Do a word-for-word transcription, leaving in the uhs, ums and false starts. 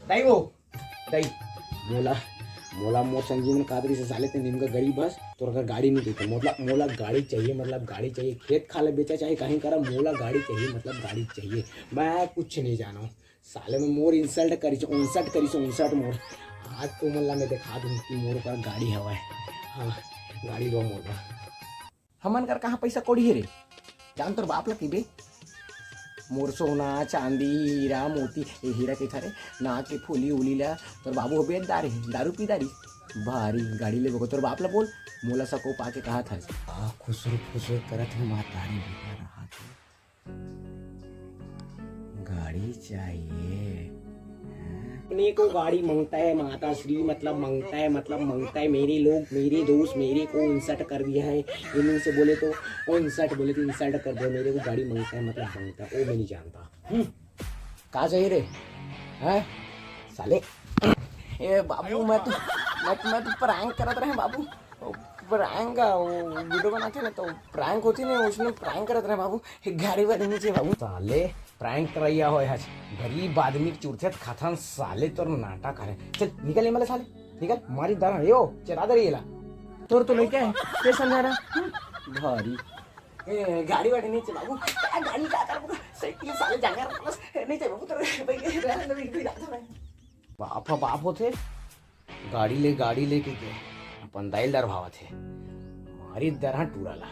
दाई वो, दाई, मोला, मोला मोर संगी मन कादरी से साले ते निमगा गरीब हस, तोर कर गाड़ी नहीं देते। मतलब मोला गाड़ी चाहिए, मतलब गाड़ी चाहिए। खेत खाले बेचा चाहे कहीं करा, मोला गाड़ी चाहिए, मतलब गाड़ी चाहिए। मैं कुछ नहीं जानो। साले में मोर इंसल्ट करिस, उनसठ करिस, उनसठ मोर। आज तो मन ला मैं दिखा दूं कि मोर पर गाड़ी हवय। हाँ, गाड़ी लो मोर बर। हमन कर कहाँ पैसा कौड़ी हे रे? जान तोर बाप ला कहिबे। मोर सोना, चांदी, हीरा, मोती, ए हीरा के थारे, ना के फूली उली ला, तोर बाबू हो बेचदार हे, दारू पीदारी। भारी गाड़ी लेबो को तोर बाप ला बोल, मोला सको पाके कहा था। आ, खुसुर खुसुर करत हे, महतारी बेटा रहा था। गाड़ी चाहिए। अपने को गाड़ी मांगता है माता श्री, मतलब मांगता है, मतलब मांगता है। मेरे लोग, मेरे दोस्त मेरे को इंसल्ट कर दिया है। इन्हीं से बोले तो, वो इंसल्ट बोले तो इंसल्ट कर दो। मेरे को गाड़ी मांगता है, मतलब मांगता है, वो मैं नहीं जानता। हम्म। का चाहिए रे? हैं? साले, ए बाबू, मैं तो, मैं, मैं तो प्रैंक करत रहे बाबू। प्रैंक का वो वीडियो बनाते ना, तो प्रैंक होती नहीं, उसमें प्रैंक करत रहे बाबू। गाड़ी वाड़ी नीचे बाबू। साले, प्रैंक करैया होय हस। गरीब आदमी के चुरथे खाथन साले, तोर नाटक हरे। चल निकल ये, साले निकल, मारी दरा यो चला दे येला। तोर तो लइका है, ते समझा रहा। हम्म, भारी। ए, गाड़ी वाड़ी नहीं चलाबू। क्या गाड़ी का करबू? साइकिल साले जांगर बस नहीं चलाबू तो भाई, रहने दे, बिल्कुल जाता मैं। बाप ह बाप होथे, गाड़ी ले, गाड़ी लेके के अपन दाई ल डरवावत हे। मारी दरा टूरा ला।